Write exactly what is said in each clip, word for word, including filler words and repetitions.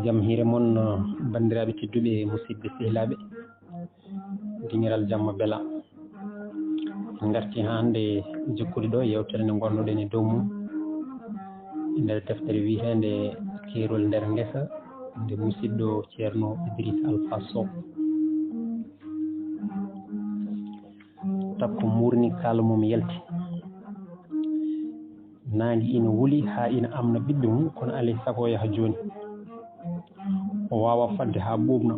Jam hiire mon, banndiraaɓe tedduɓe, musidɓe sehilaaɓe, dingiral jamma bela. En ngarti haa hannde jokkude ɗo yeewtere nde ngonnoɗen e dow mum e nder deftere wiyeteende Keerol nder ngesa, nde musidɗo Ceerno Idriss Alpha Sow. Takko muurni kaala mum yalti. Naange ina wuli haa ina amna ɓiɓɓe mum, kono alay sago o yaha jooni. O waawaa fadde haa ɓuuɓna.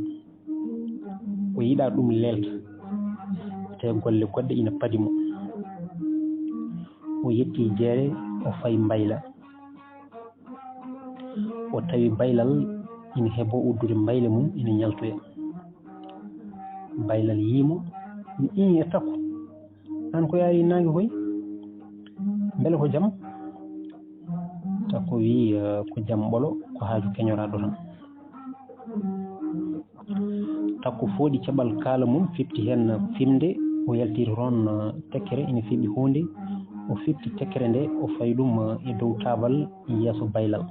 O yiɗaa ɗum leelta. Te golle goɗɗe ina padi mo. O yetti jeere, o fayi Mbayla. O tawi Baylal ina heboo uddude mbayle mum, ina ñaltoya. Baylal yii mo, mi iñi e Takko. Aan ko yaari naange koy? Mbele ko jam? Takko wii, eh, ko jam ɓolo, ko haaju keñoraaɗo tan. Takko fooɗi caɓal kaala mum, fifti heen fimde, o yaltiri toon, eh, tekkere ina fiɓi huunde. O fifti tekkere nde, o fayi ɗum, eh, e dow taabal yeeso Baylal.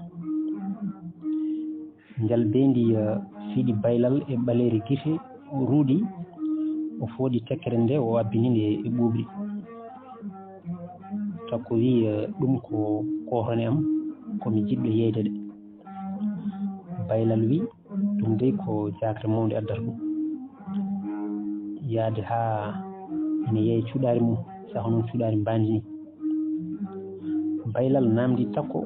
Njalbeendi, eh, fiɗi Baylal e ɓaleeri gite, o ruuɗi, o fooɗi tekkere nde, o abbini nde e ɓuuɓri. Takko wii, eh, ɗum ko kootone am, ko mi jiɗɗo yeeyde ɗe. Baylal wii, ɗum dey ko jaakre mawnde addata ɗum. Yahde haa ina yeeya cuɗaari mum, saka noon cuɗaari mbaandi nii. Baylal naamndii Takko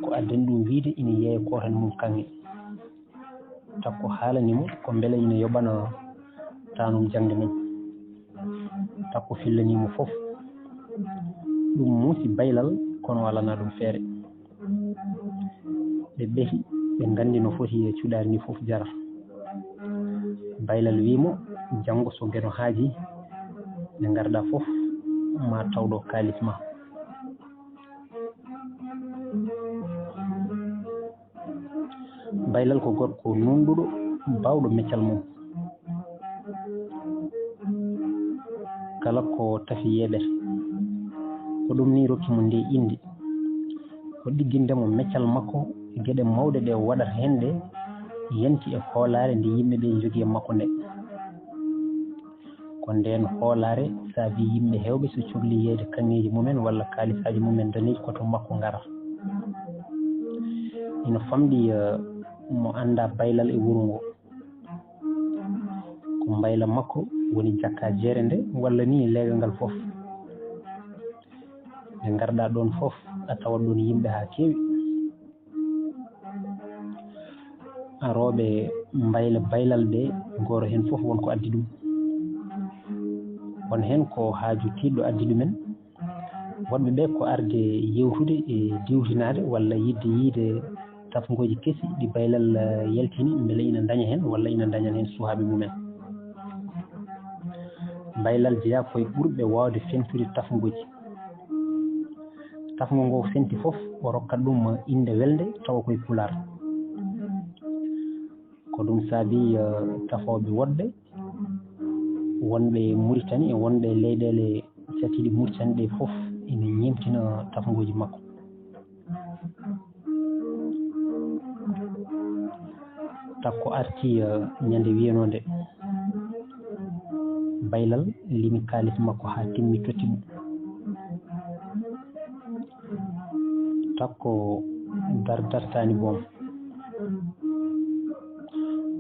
ko addani ɗum wiyde ina yeeya kootone mum kaŋŋe. Takko haalani mo ko mbele ina yoɓana taanum jaŋde mum. Takko fillanii mo fof. Ɗum muusi Baylal, kono o alanaa ɗum feere. Ɓe ɓehi, ɓe nganndi no foti e cuɗaari ndi fof jarata. Baylal wii mo, janngo so Geno haajii, nde ngarɗaa fof, ma taw ɗo kaalis ma. Baylal ko gorko nuunɗuɗo, baawɗo meccal mum. Kala ko tafi yeeɓete. Ko ɗum nii rokki mo ndee innde. Ko ɗigginde mo meccal makko e geɗe mawɗe ɗe o waɗata heen ɗe yanti e hoolaare nde yimɓe ɓe njogii e makko nde. Ko ndeen hoolaare saabii yimɓe heewɓe so cokli yeeyde kaŋŋeeji mumen walla kaalisaaji mumen daneeji ko to makko ngarata. Ina famɗi, eh, mo anndaa Baylal e wuro ngo. Ko Mbayla makko woni jakka jeere nde walla nii leegal ngal fof. Nde ngarɗaa ɗoon fof, a tawat ɗoon yimɓe haa keewi. Arooɓe Mbayla Baylal ɓe, gooto heen fof won ko addi ɗum. Won heen ko haaju tiiɗɗo addi ɗumen. Woɗɓe ɓe ko arde yewtude e diwtinaade walla yiɗde yiyde tafngooji kesi ɗi Baylal, eh, yaltini, mbele ina ndaña heen walla ina ndañan heen suhaaɓe mumen. Baylal jeyaa ko e ɓurɓe waawde fentude tafngooji. Tafngo ngo fenti fof, o rokkat ɗum innde welnde, tawa ko e Pulaar. Ko ɗum saabii, eh, tafooɓe woɗɓe, wonɓe Muritani e wonɓe leyɗeele catiiɗe Muritani ɗe fof ina ñeemtina tafngooji makko. Takko arti, eh, ñande wiyanoonde, Baylal limi kaalis makko haa timmi, totti mo. Takko dar-, dartaani boom.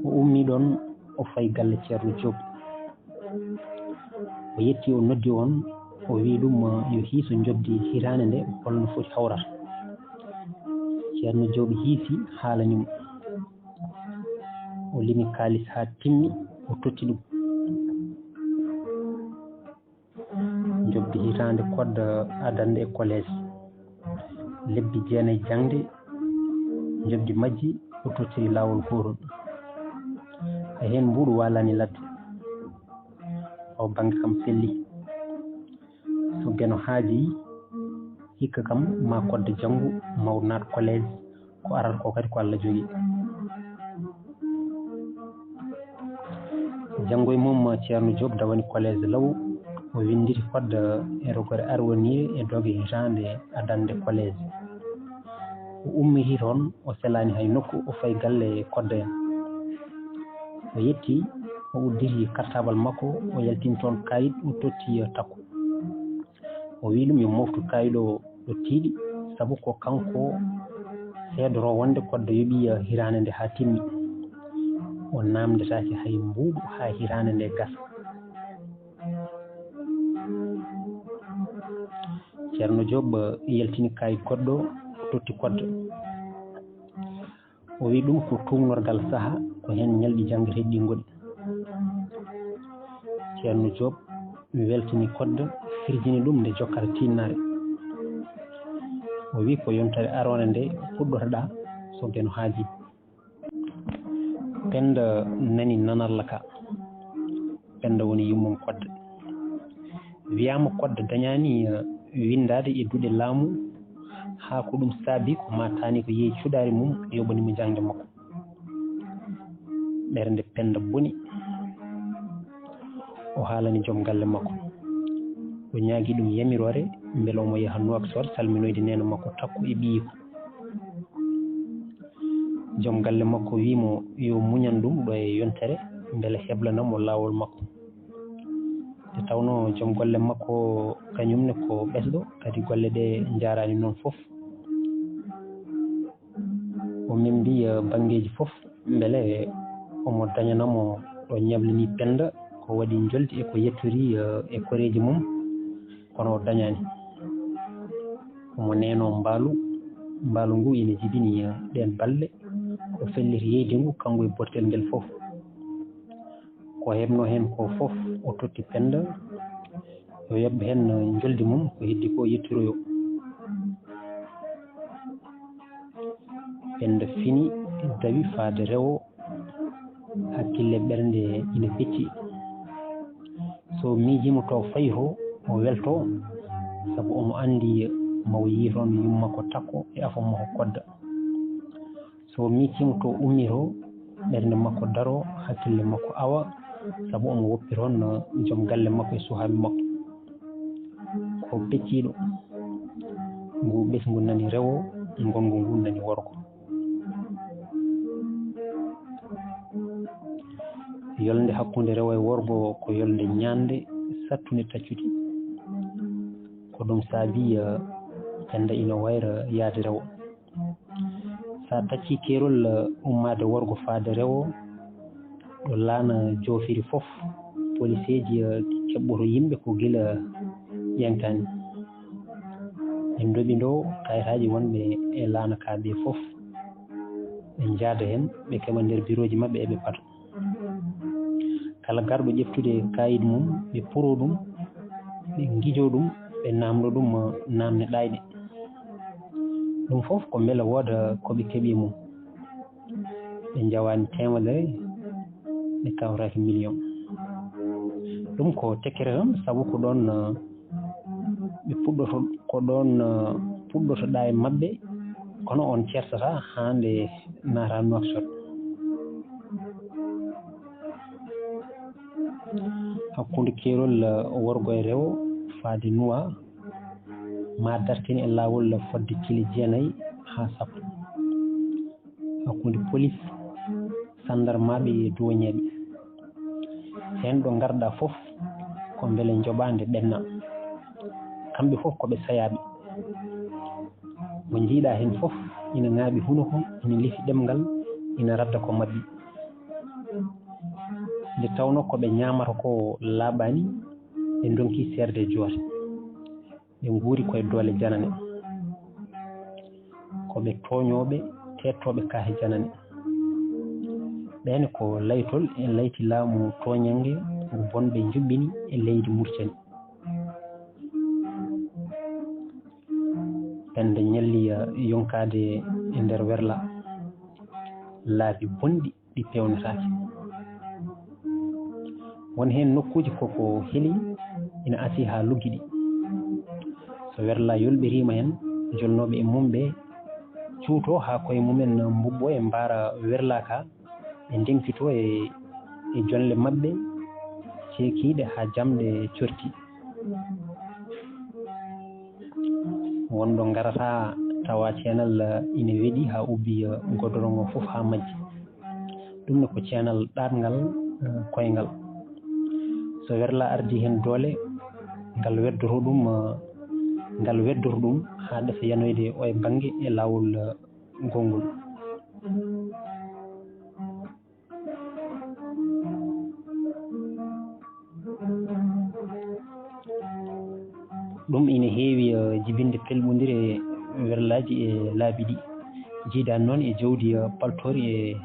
O ummii ɗoon, o fayi galle Ceerno Joob. O yetti, o noddi oon, o wii ɗum, eh, yo hiiso njoɓdi hitaande nde, holno foti hawrata. Ceerno Joob hiisi, haalani mo. O limi kaalis haa timmi, o totti ɗum. Njoɓdi hitaande code adannde e collège. Lebbi jeenayi jaŋde, njoɓdi majji o tottiri laawol gootol. Hay heen mbuuɗu waalaani ladde. O bannge kam selli. So Geno haajii, hikka kam ma code janngu, ma o naat collège, ko arata ko kadi ko Allah jogii. Janngo e mum Ceerno Joob dawani collège law, o winnditi code e rogere arwaniire e doge hitaande adannde collège. O ummiti toon, o selaani hay nokku, o fayi galle Koddo en. O yetti, o udditi kartabal makko, o yaltini toon kayit, o totti Takko. O wiyi ɗum yo moftu kayit o ɗo tiiɗi, sabu ko kanko seedoroo wonde Koddo yoɓii hitaande nde haa timmi. O naamndotaake hay mbuuɗu haa hitaande nde gasa. Ceerno Joob yaltini kayit goɗɗo, o totti Koddo. O wiyi ɗum ko tuugnorgal saha, ko heen ñalɗi janngateeɗi ɗi ngoni. Ceerno Joob weltini Koddo, firjini ɗum nde jokkata tiinnaare. O wiyi ko yontere aroore nde puɗɗotoɗaa so Geno haajii. Penda nani nanalla ka. Penda woni yummum Koddo. Wiyaama Koddo dañaani, eh, winndaade e duɗe laamu, haa ko ɗum saabi ko maa taani ko yehi cuɗaari mum yoɓani mo jaŋde makko. Ɓernde Penda boni. O haalani joom galle makko. O ñaagi ɗum yamiroore mbele omo yaha Nuwaksoot salminoyde neene makko Takko e ɓiyiiko. Joom galle makko wiyi mo yo muñan ɗum ɗo e yontere mbele heblana mo laawol makko. Nde tawnoo joom golle makko kañum ne ko ɓesɗo, kadi golle ɗe njaaraani noon fof. O membi, eh, banngeeji fof mbele omo dañana mo ɗo ñablini Penda ko waɗi njoldi e ko yettori, eh, e koreeji mum, kono o dañaani. Omo neenoo mbaalu, mbaalu ngu ina jibini, eh, ɗeen balɗe, o felliti yeyde ngu, kanko e bortel ngel fof. Ko heɓnoo heen ko fof, o totti Penda, yo yoɓ heen njoldi mum, ko heddi ko yettoroyo. Penda fini, dawi faade rewo, hakkille ɓernde ina pecci. So miijiima to fayi to, o welto, sabu omo anndi ma o yii toon yumma ko Takko e afo makko Koddo. So miijiima to ummi to, ɓernde makko daro, hakkille makko awa, sabu omo woppi toon joom galle makko e suhaaɓe makko. Ko pecciiɗo. Ngu ɓesngu nani rewo, ngongu ngu nani worgo. Yolnde hakkunde rewo e worgo ko yolnde ñaande sattunde taccude. Ko ɗum saabi, eh, Penda ina wayra yaade rewo. So a taccii keerol, eh, ummaade worgo faade rewo, ɗo laana joofiri fof, poliseeji, eh, keɓɓoto yimɓe ko gila ƴeŋtaani. Ɓe ndoɓi ɗo kayitaaji wonɓe e laana ka ɓe fof. Ɓe njaada heen, ɓe keɓa nder birooji maɓɓe, eɓe pata. Kala garɗo ƴeftude kayit mum, ɓe puro ɗum, ɓe ngijo ɗum, ɓe naamndo ɗum, eh, naamne ɗaayɗe. Ɗum fof ko mbele wooda ko ɓe keɓi e mum. Ɓe njawaani teemedere, ɓe kawraaki miliyoŋ. Ɗum ko tekkere tan, sabu ko ɗoon, eh, ɓe puɗɗoto, ko ɗoon, eh, puɗɗoto ɗaayɓe maɓɓe, kono on ceertata haa nde naata Nuwaksoot. Hakkunde keerol, eh, worgo e rewo faade Nuwaa, ma dartine e laawol fodde kile jeenayi haa sappo. Hakkunde polis, sanndarmaaɓe e duwañeeɓe. Heen ɗo ngarɗaa fof, ko mbele njoɓaande ɓenna. Kamɓe fof ko ɓe sayaaɓe. Mo njiiɗaa heen fof ina ŋaaɓi hunuko, ina lifi ɗemngal, ina radda ko maɓɓi. Nde tawnoo ko ɓe ñaamata ko laaɓaani, ɓe ndonki seerde joote. Ɓe nguuri koye doole janane. Ko ɓe tooñooɓe, teettooɓe kaahe janane. Ɓeen ko laytol e layti laamu tooñannge ngu bonɓe njuɓɓini e leydi Murtani. Penda ñalli, eh, yonkaade e nder werla. Laabi bonɗi ɗi peewnataake. Won heen nokkuuji ko ko heli ina asii haa luggiɗi. So werla yolɓiriima heen, jolnooɓe e mum ɓe cuuto haa koye mumen mbuɓɓo e mbaara werla ka, ɓe ndeŋkito e, e jonle maɓɓe ceekiiɗe haa jamɗe corti. Won ɗo ngarata Tawa ceenal ina weɗi haa ubbi, eh, godoro ngo fof haa majji. Ɗum ne ko ceenal ɗaatngal, eh, koyngal. So werla ardi heen doole, ngal weddoro ɗum, eh, ngal weddoro ɗum haa ɗasa yanoyde o e bannge e laawol, eh, gongol. Ɗum ina heewi, eh, jibinde pelɓondire werlaaji e laabi ɗi. Jiidaani noon e jawdi, eh, paltoori e,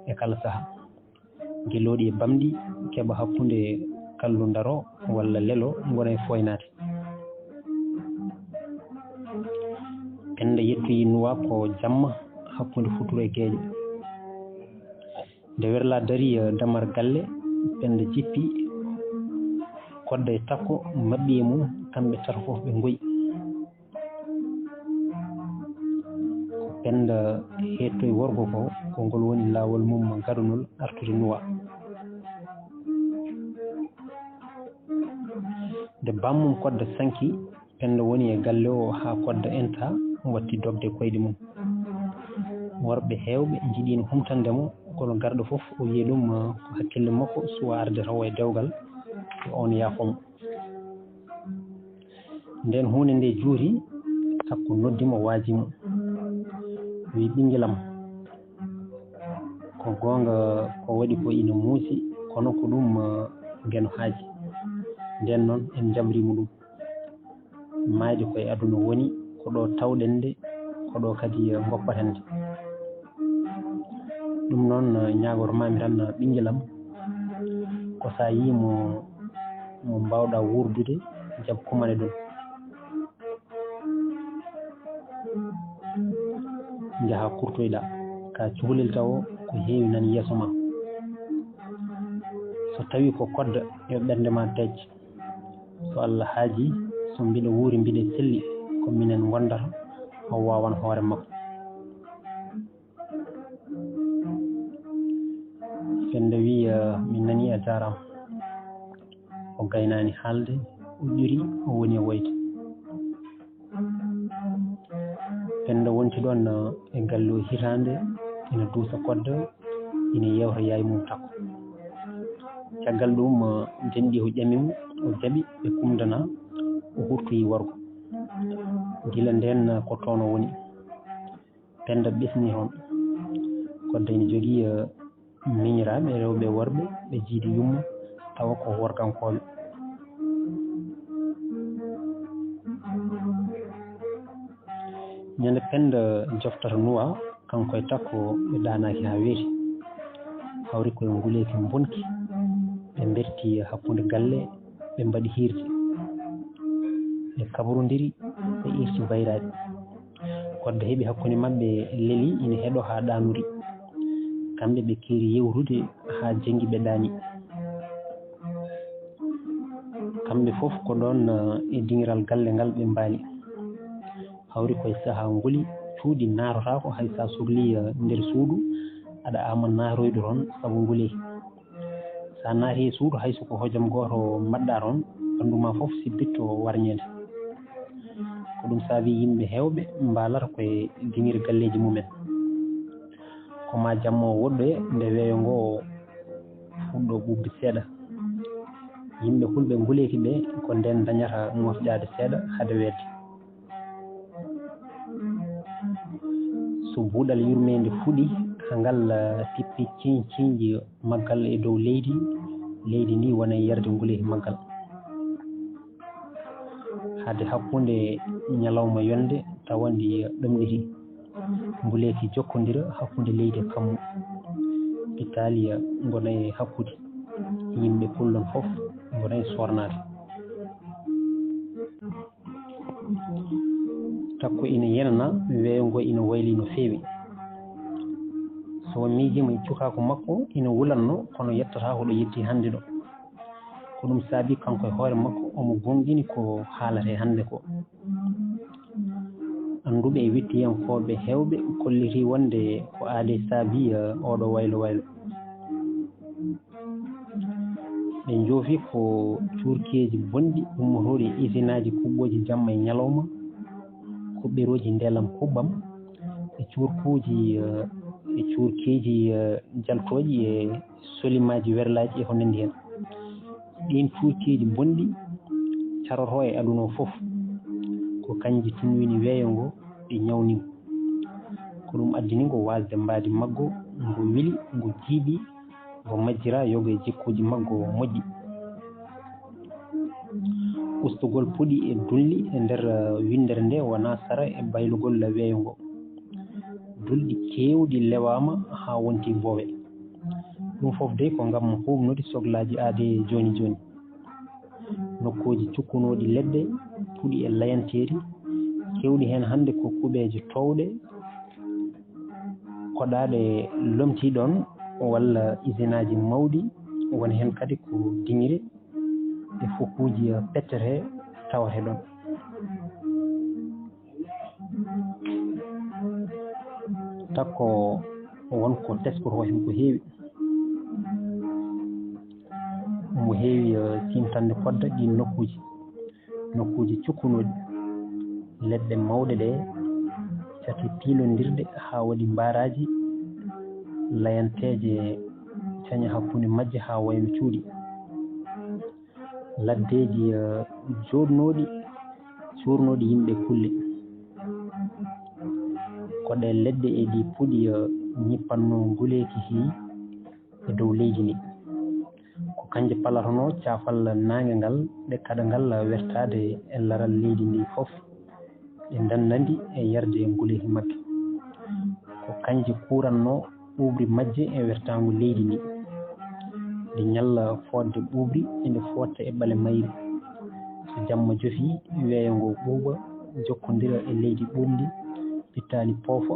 e kala saha. Gelooɗi e bamɗi keɓa hakkunde kallu ndaro walla lelo ngona e fooynaade. Penda yettoyi nuwa ko jamma hakkunde futuro e geeƴo. Nde werla dari, eh, damar galle, Penda jippi, Kodda e Takko maɓɓi e mum, kamɓe tato fof ɓe ngoyi. Ko Penda heettoyi worgo ko, ko ngol woni laawol mum gadunol artude nuwa. Nde bammum Kodda sanki, Penda woni e galle o haa Kodda enta, watti dogde koyɗe mum. Worɓe heewɓe njiɗino humtande mo, kono garɗo fof o wiyi ɗum, eh, ko hakkille makko suwa arde tawo e dewgal, ko oon yaafo mo. Nden huunde nde juuri, Takko noddi mo, waaji mo. Wi, "Ɓinngel am, ko goonga ko waɗi ko ina muusi, kono ko ɗum, eh, ngeno haaji. Nden noon en njamriima ɗum. Maayde ko e aduna woni, ko ɗo tawɗen nde, ko ɗo kadi, eh, ngoppaten nde." Ɗum noon, eh, ñaagoto maami tan, eh, ɓinngel am, ko so a yii mo, mo mbaawɗa wuurdude, jab kumane ɗum. Njaha kurtoyɗa, ka cukalel tawo ko heewi nan yeeso ma. So tawi ko Kodda, yo ɓernde ma tecc. So Allah haaji, so mbiɗa wuuri, mbiɗa selli, ko minen ngondata, o wawan hoore makko. Penda wi, "Eh, mi nani, a jaaraama." O gaynaani haalde, o ƴuri, o woni e woyde. Penda wonti ɗoon, eh, e galle o hitaande, ina duusa Kodda, ina yeewta yaay mum Takko. Caggal ɗum, eh, denɗi o ƴami mo, o jaɓi, ɓe kumdana, o hurtoyi wargo. Gila ndeen, eh, ko toon o woni. Penda ɓesni toon. Kodda ina jogii, eh, miñiraaɓe rewɓe e worɓe, ɓe jiidi yumma, tawa ko worgankooɓe. Ñande Penda joftata nuwa, kanko e Takko ɓe ɗaanaaki haa weeti. Hawri koye nguleeki mbonki, ɓe mberti hakkunde galle, ɓe mbaɗi hiirde. Ɓe kabrondiri, ɓe irti bayraaɗi. Kodda heɓi hakkunde maɓɓe leli ina heɗo haa ɗaanori. Kamɓe ɓe keeri yewtude haa jenngi ɓe ɗaani. Kamɓe fof ko ɗoon, eh, e diŋiral galle ngal ɓe mbaali. Hawri koye sahaa nguli, cuuɗi naatotaako hay so a sohlii, eh, nder suudu, aɗa aama naatoyde toon sabu nguli. So a naati e suudu, hay so ko hojom gooto mbaɗɗa toon, ɓanndu ma fof sibbitto warñeede. Ko ɗum saabi yimɓe heewɓe mbaalata koye diŋir galleeji mumen. Ko ma jamma o woɗɗoye nde weeyo ngo fuɗɗo ɓuuɓde seeɗa. Yimɓe hulɓe nguleeki ɓe ko ndeen ndañata moƴƴaade seeɗa hade weeɓde. So buuɗal yurmeende fuɗi, haa ngal, eh, tippi ciiñ-ciiñji maggal e dow leydi, leydi ndi wona e yarde nguleeki maggal. Hade hakkunde ñalawma yonde tawa ndi ɗomɗiti. Nguleeki jokkondira hakkunde leydi e kammu. Itaaliya ngona e hakkude. Yimɓe kullon fof ngona e sornaade. Takko ina yenana, weeyo ngo ina wayli no feewi. So miijiima e cukaaku makko, ina wulanno, kono yettata ko ɗo yetti hannde ɗo. Ko ɗum saabi kanko e hoore makko omo goongɗini ko haalate hannde ko. Annduɓe e wittiyankooɓe heewɓe kolliti wonde ko aade saabi, eh, oɗo waylo waylo. Ɓe njoofi ko cuurkeeji bonɗi ummotooɗi e isinaaji kuɓɓooji jamma e ñalawma. ɓerooji ndeelam kuɓɓam, e cuurkuuji, eh, e cuurkiiji, eh, jaltooji, e solimaaji werlaaji, e ko nanndi heen. Ɗiin cuurkiiji bonɗi carotoo e aduna o fof, ko kanji tunwini weeyo ngo, ɗi ñawni ngo. Ko ɗum addini ngo waasde mbaadi maggo, ngo wili, ngo jiiɓi, ngo majjira yoga e jikkuuji maggo moƴƴi. Ustugol puɗi e dunli e nder, eh, winndere nde wonaa sara e baylugol weeyo ngo. Dulɗi keewɗi lewaama haa wonti boowe. Ɗum fof dey ko ngam huuɓnude soklaaji aadee jooni jooni. Nokkuuji cukkunooɗi leɗɗe, puɗi e layanteeri, keewɗi heen hannde ko kuɓeeje toowɗe, koɗaaɗe lomtii ɗoon, walla isinaaji mawɗi, won heen kadi ko diŋire e fukuuji pettete tawate ɗoon. Takko won ko teskotoo heen ko heewi. Omo heewi, eh, siimtande kodda ɗiin nokkuuji, nokkuuji cukkunooɗi. Leɗɗe mawɗe ɗe cate piilondirɗe haa waɗi mbaaraaji, layanteeje caña hakkunde majje haa wayno cuuɗi. Laddeeji, eh, jooɗnooɗi, cuurnooɗi yimɓe kulle. Ko ɗe leɗɗe e ɗi puɗi, eh, ñippatnoo nguleeki hii e dow leydi ndi. Ko kanje palatonoo caafal naange ngal, ɗe kaɗa ngal wertaade e laral leydi ndi fof. Ɗe ndanndandi e yarde e nguleeki magge. Ko kanje kuurannoo ɓuuɓri majje e wertaango leydi ndi. Ɗe ñalla fooɗde ɓuuɓri, eɗe fooɗta e ɓale mayri. So jamma jofii, weeyo ngo ɓuuɓa, jokkondira e leydi ɓuuɓndi, pittaali poofa,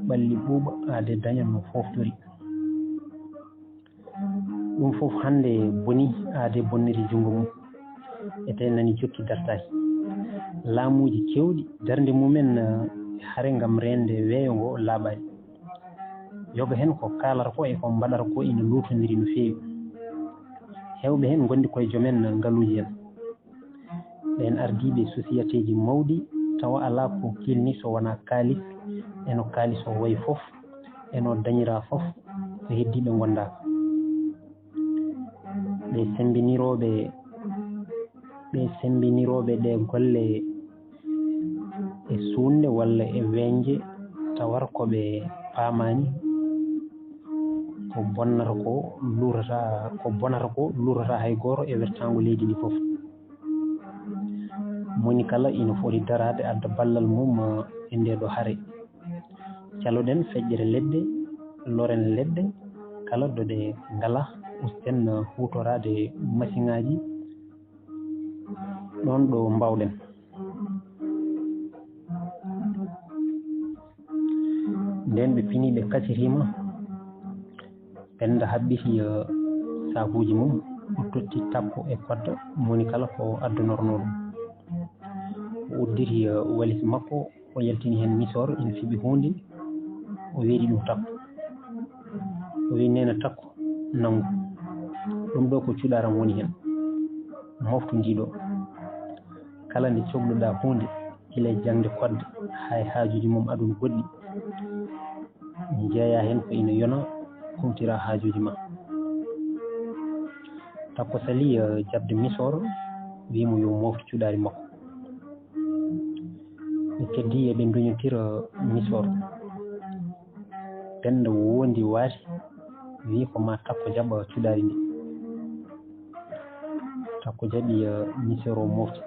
ɓalli ɓuuɓa, aadee daña no fooftori. Ɗum fof hannde bonii, aadee bonniri junngo mum. E tawi nani jokki dartaaki. Laamuuji keewɗi, darnde mumen, eh, hare ngam reende weeyo ngo laaɓaani. Yoga heen ko kaalata ko e ko mbaɗata ko ina luutondiri no feewi. Heewɓe heen ngondi koye joom en ngaluuji en. Ɓeen ardiiɓe sosiyateeji mawɗi tawa alaa ko kiilni so wonaa kaalis, e no kaalis o wayi fof, e no dañiraa fof, ko heddiiɓe ngondaaka. Ɓe semmbinirooɓe, ɓe semmbinirooɓe ɗe golle e suunde walla e weñje, tawata ko ɓe paamaani, ko bonnata ko luurata, ko bonata ko luurata hay gooto e wertaango leydi ndi fof. Moni kala ina foti daraade adda ballal mum e ndee ɗoo hare. Caloɗen feƴƴere leɗɗe, loren leɗɗe, kala ɗo ɗe ngalaa, usten huutoraade masiŋaaji, ɗoon ɗo mbaawɗen. Ndeen ɓe pinii, ɓe kasiriima, Pennda haɓɓiti, eh, saakuuji mum, o totti Takko e Kodda, moni kala ko addonornoo ɗum. O udditi, eh, walis makko, o yaltini heen misoor, ina fiɓi huunde, o weeɗi ɗum Takko. O wiyi, "Neene Takko, nanngu. Ɗum ɗo ko cuɗaram woni heen. Moftu ndi ɗo. Kala nde cokluɗaa huunde, gila e jaŋde kodde, haa e haajuuji mum aduna goɗɗi, njeeyaa heen ko ina yona, kumtiraa haajuuji ma." Takko salii, eh, jaɓde misoor, wiyi mo yo moftu cuɗaari makko. Ɓe keddii eɓe nduñotira misoor. Pennda wondi waati, wiyi ko ma Takko jaɓa cuɗaari ndi. Takko jaɓi, eh, misoor o mofti.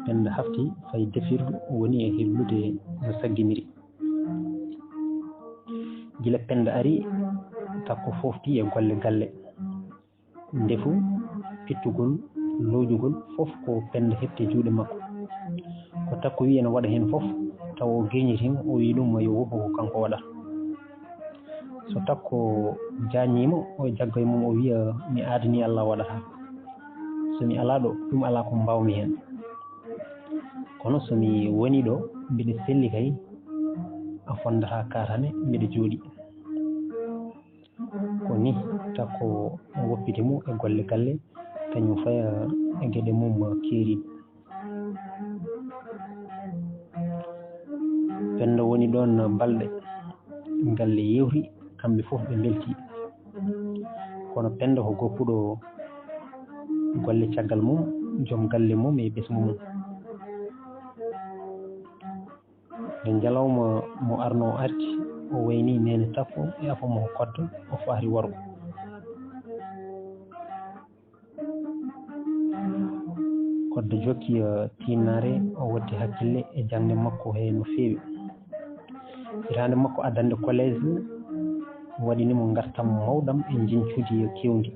Pennda hafti fayi defirdu, woni e heblude no sagginiri. Gila Pennda ari, Takko fofti e golle galle. Ndefu, pittugol, loojugol, fof ko Pennda heɓti juuɗe makko. Ko Takko wiyi ene waɗa heen fof, tawa o geeñitii mo, o wiyi ɗum yo woppu ko kanko waɗata. So Takko jaajniima, o jagga e mum, o wiya, "Mi aadanii Allah waɗata. So mi alaa ɗo, ɗum alaa ko mbaawmi heen. Kono so mi wonii ɗo, mbiɗa selli kay, a fonndataa kaatane, mbiɗa jooɗii." Ko nii Takko woppiti mo e golle galle, kañum faya e geɗe mum keeriiɗe. Ɗon balɗe galle yewti, kamɓe fof ɓe mbeltii. Kono Pennda ko goppuɗo golle caggal mum, joom galle mum e ɓesngu mum. Nde ñalawma mo arnoo arti, o waynii neene Takko e afo mo Kodda, o fahri wargo. Kodda jokki, eh, tiinnaare, o watti hakkille e jaŋde makko he no feewi. Hitaande makko addande collège waɗini mo ngartam mawɗam e njiñcuuji keewndi.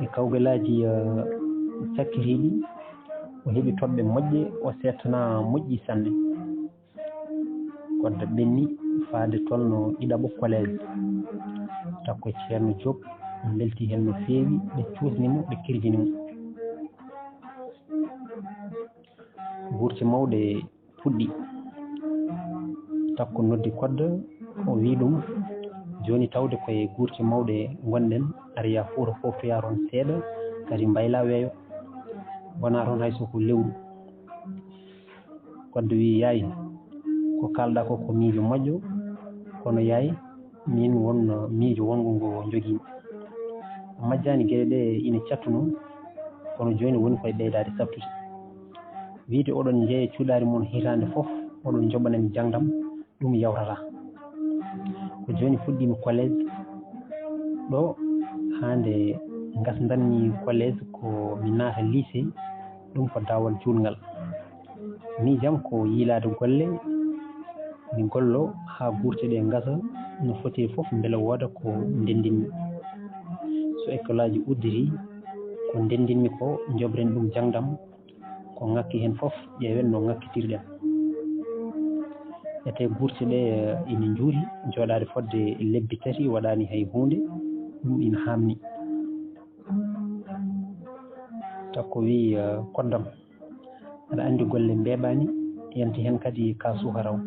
E kawgalaaji, eh, cakkitiiɗi, o heɓi toɓɓe moƴƴe, o seettanaa moƴƴi sanne. Kodda ɓenni faade tolno ɗiɗaɓo collège. Takko e Ceerno Joob mbeltii heen no feewi, ɓe cuusni mo, ɓe kirjini mo. Guurte mawɗe puɗɗi. Takko noddi Kodda, o wii ɗum, "Jooni tawde koye guurte mawɗe ngonɗen, ar yaa Fuuta foftoyaa toon seeɗa, kadi mbaylaa weeyo. Wonaa toon hay so ko lewru." Kodda wii, "Yaay, ko kaalɗaa ko, ko miijo moƴƴo, kono yaay, miin won miijo wonngo ngo njogiimi. A majjaani geɗe ɗe ina cattunoo, kono jooni woni koye ɓeydaade saɗtude. Wiyde oɗon njeeya cuɗaari mon hitaande fof, oɗon njoɓanami jaŋdam, ɗum yawtataa. Ko jooni fuɗɗiimi collège ɗo, haa nde ngasdanmi collège ko mi naata lycée, ɗum ko daawal juutngal. Miijam ko yiilaade golle, mi gollo haa guurte ɗe ngasa no fotiri fof, mbele wooda ko ndenndinmi. So ekkolaaji udditi, ko ndenndinmi ko, njoɓren ɗum jaŋdam, ko ŋakki heen fof, ƴeewen no ŋakkitirɗen." Etee guurte ɗe ina njuuri, jooɗaade fodde lebbi tati waɗaani hay huunde, ɗum ina haamni. Takko wii, "Eh, koddam, aɗa anndi golle mbeeɓaani, yanti heen kadi ka suka raw.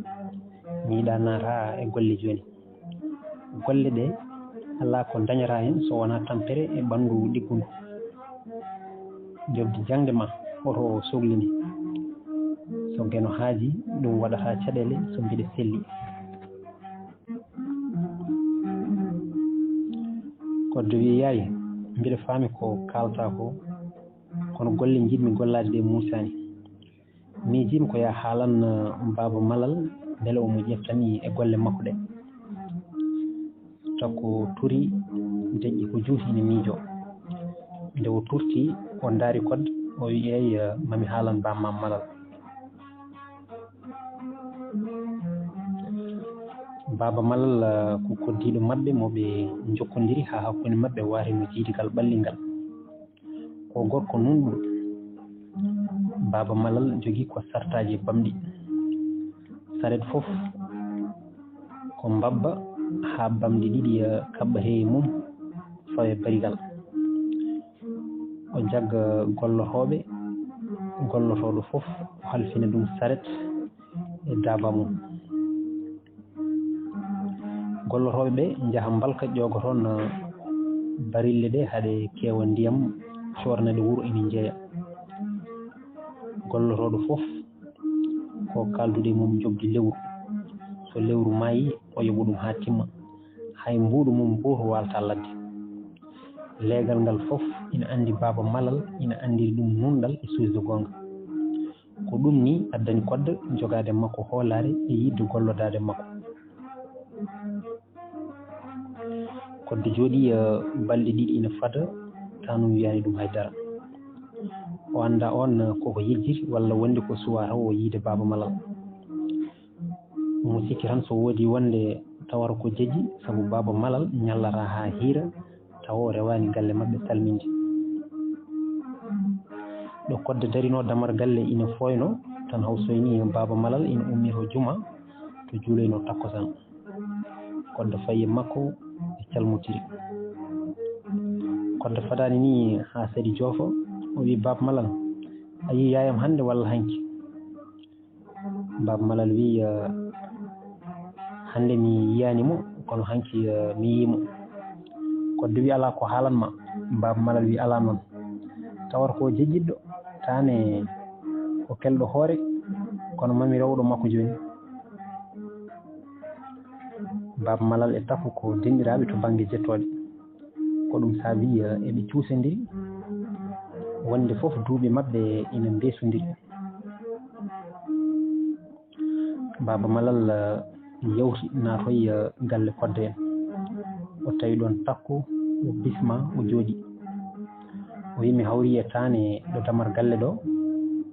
Mi yiɗaa naata e golle jooni. Golle ɗe alaa ko dañataa heen so wonaa tampere e ɓanndu ɗiggundu. Njoɓdi jaŋde ma oto soglini. So Geno haaji, ɗum waɗataa caɗeele so mbiɗa selli." Kodda wii, "Yaay, mbiɗa faami ko kaaltaa ko, kono golle njiɗmi gollaade ɗe muusaani. Miijiimi ko yaa haalan, eh, Baaba Malal, mbele omo ƴeftan e golle makko ɗe." Takko turi, deƴƴi ko juuti ina miijoo. Nde o turti, o ndaari Kodda, o wii, "Eey, eh, mami haalan Baaba Malal." Baaba Malal, eh, ko koddiiɗo maɓɓe mo ɓe njokkondiri haa hakkunde maɓɓe waatino jiidigal ɓallingal. Ko gorko nunɗo. Baaba Malal jogii ko sartaaji bamɗi. Saret fof ko mbabba haa bamɗi ɗiɗi, eh, kaɓɓa he mum, fawe barigal. O jagga gollotooɓe, gollotooɗo fof o halfina ɗum saret e daaba mum. Gollotooɓe ɓe njaha mbalka, ƴooga toon barille ɗe, haɗe keewa ndiyam, coorna ɗe wuro, ina njeeya. Gollotooɗo fof ko kaaldude e mum njoɓdi lewru. So lewru maayi, o yoɓa ɗum haa timma. Hay mbuuɗu mum gootu waaltaa ladde. Leegal ngal fof ina anndi Baaba Malal, ina anndiri ɗum nunɗal e suusde goonga. Ko ɗum nii addani Kodda jogaade makko hoolaare e yiɗde gollodaade makko. Kodda jooɗii, eh, balɗe ɗiɗi ina fada, taanum wiyaani ɗum hay dara. O anndaa oon, eh, koko yejjiti walla wonde ko suwaa taw o yiide Baaba Malal. Omo sikki tan so woodii wonde tawata ko jejji, sabu Baaba Malal ñallataa haa hiira, tawa o rewaani galle maɓɓe salminde. Ɗo Kodda darinoo damar galle ina fooynoo, tan haw soynii Baaba Malal ina ummii to juma to juuloynoo takkusaan. Kodda fayi e makko, ɓe calmotiri. Kodda fadaani nii haa sadi joofa, o wii, "Baaba Malal, a yii yaayam hannde walla hanki?" Baaba Malal wii, "Eh, hannde mi yiyaani mo, kono hanki, eh, mi yii mo." Kodda wii, "Alaa ko haalan ma." Baaba Malal wii, "Alaa noon. Tawata ko jejjitɗo, taane ko kelɗo hoore, kono mami rewɗo makko jooni." Baaba Malal e Takko ko denɗiraaɓe to bannge jettooɗe. Ko ɗum saabi, eh, eɓe cuusondiri, wonde fof duuɓi maɓɓe ina mbeesondiri. Baaba Malal, eh, yawti naatoyi, eh, galle Koddo en. O tawi ɗoon Takko, o bisma, o jooɗi. O wiyi, "Mi hawri e taane ɗo damar galle ɗo."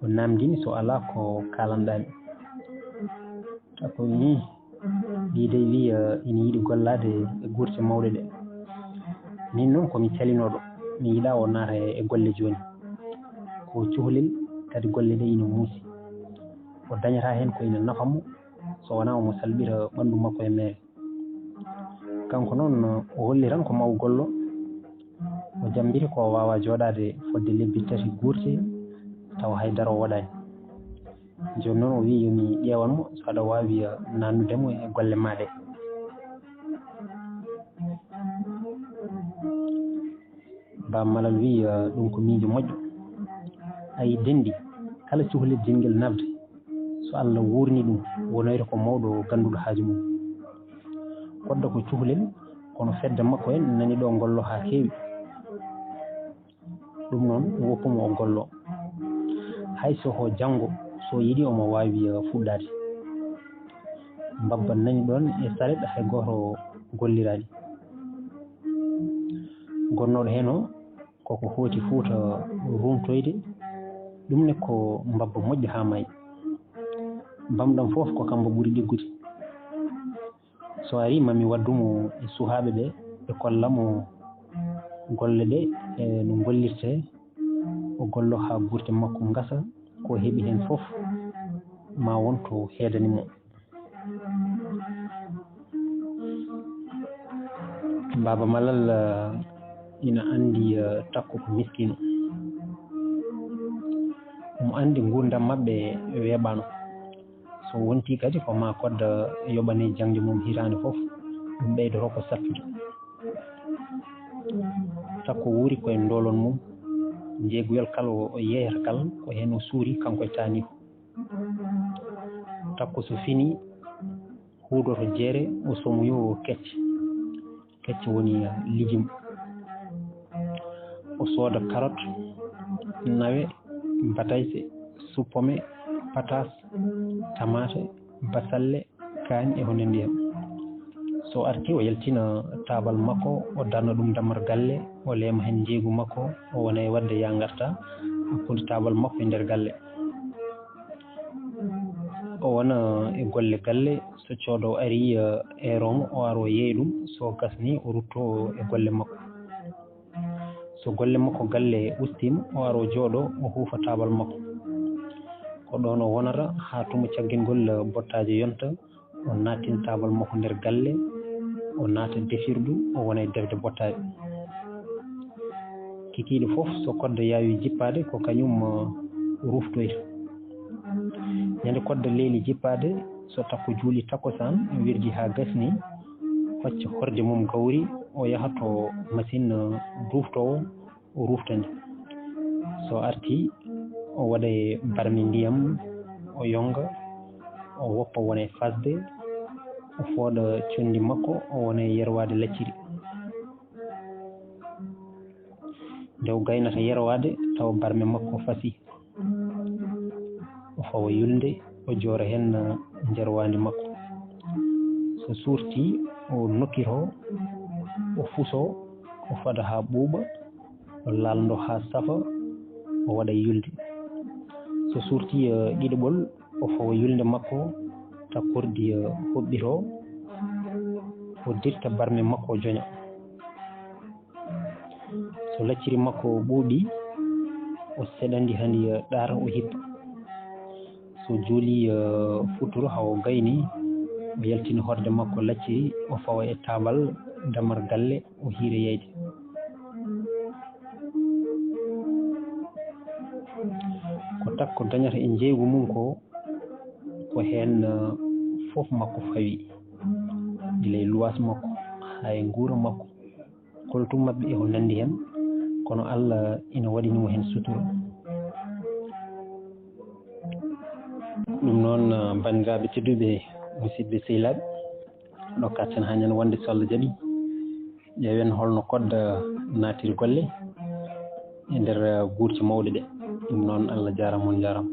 O naamndini, "So alaa ko kaalanɗaa mi?" Takko wiyi, "Ih, ɗii dey," wiyi, "ina yiɗi gollaade e guurte mawɗe ɗe. Miin noon ko mi calinooɗo, mi yiɗaa o naata e golle jooni. Ko cuhlel, kadi golle ɗe ina muusi. O dañataa heen ko ina nafa mo, so wonaa omo salɓira ɓanndu makko e meere." Kanko noon, o holli tan ko maa o gollo, o jammbiti ko o waawaa jooɗaade fodde lebbi tati guurte tawa hay dara o waɗaani. Jooni noon o wiyi yo mi ƴeewan mo so aɗa waawi, eh, naatnude mo e golle maa ɗe. Baaba Malal wiyi, eh, ɗum ko miijo moƴƴo. Ayi, denɗi, kala cukalel jingel nafde, so Allah wuurni ɗum, wonoyta ko mawɗo gannduɗo haaju mum. Koddo ko cukalel, kono fedde makko en nani ɗo gollo haa heewi. Ɗum noon, woppu mo o gollo. Hay so ko janngo, so yiɗi omo waawi, eh, fuɗɗaade. Mbabba nani ɗoon e saret hay gooto golliraani. Gonnooɗo heen o, koko hooti Fuuta runtoyde, ɗum ne ko mbabba moƴƴo haa maayi. Bamɗam fof ko kambo ɓuri ɗiggude. So arii, ma mi waddu mo e suhaaɓe ɓe, ɓe kolla mo golle ɗe, e no gollirtee. O gollo haa guurte makko ngasa, ko heɓi heen fof ma won to heedani mo. Baaba Malal, eh, ina anndi, eh, Takko ko miskiino. Omo anndi nguurndam maɓɓe weeɓaano. So wontii kadi ko maa Koddo yoɓane jaŋde mum hitaande fof, ɗum ɓeydoto ko sattude. Takko wuuri ko e ndoolon mum, njeegoyal kala o, o yeeyata kala, ko heen o suuri, kanko e taaniiko. Takko so finii, huudoto jeere, o somoyoo kecce. Kecce woni lijum. O sooda karot, nawe, batayse, suppome, pataas, tamaate, basalle, kaañ e ko nanndi heen. So artii, o yaltina taabal makko, o darna ɗum damar galle, o leema heen njeeygu makko, o wona e waɗde yaa ngartaa hakkunde taabal makko e nder galle. O wona e golle galle, so coodo arii, eh, eeroo mo, o ara o yeeya ɗum, so gasnii, o ruttoo e golle makko. So golle makko galle ustiima, o ara o jooɗoo, o huufa taabal makko. Ko ɗoon o wonata haa tuma caggingol, eh, bottaaje yonta, o naattina taabal makko nder galle, o naata defirdu, o wona e defde bottaaje. Kikiiɗe fof, so Koddo yaawi jippaade, ko kañum, eh, ruftoyta. Ñande Koddo leeli jippaade, so Takko juuli takkusaan, wirdi haa gasni, hocca horde mum gawri, o yaha to masiŋ, eh, duuftoowo, o rufta ndi. So artii, o waɗa e barmi ndiyam, o yonga, o woppa wona e fasde, o fooɗa conndi makko, o wona e yerwaade lacciri. Nde o gaynata yerwaade, tawa barme makko fasii. O fawa yulnde, o joora heen njerwaandi makko. So suurtii, o nokkitoo, o fusoo, o fada haa ɓuuɓa, o laalndoo haa safa, o waɗa yulde. So suurtii, eh, ɗiɗaɓol, o fawa yulnde makko, takkordi, eh, hoɓɓitoo, o dirta barme makko, o joña. So lacciri makko ɓuuɓii, o seɗa ndi haa ndi ɗaara, o hippa. So juulii, eh, futuro haa o gaynii, o yaltina horde makko lacciri, o fawa e taabal damar galle, o hiira yeyde. Ko Takko dañata e njeeygu mum ko, ko heen, eh, fof makko fawi, gila e luwaas makko haa e nguura makko. Koltu maɓɓe e ko nanndi heen, kono Allah ina waɗani mo heen sutura. Ɗum noon, banndiraaɓe tedduɓe, musidɓe sehilaaɓe, Ɗo katten haa ñande wonde, so Allah jaɓi, ƴeewen holno Kodda naatiri golle e nder guurti mawɗe ɗe. Ɗum noon, Allah jaaraama, on njaaraama.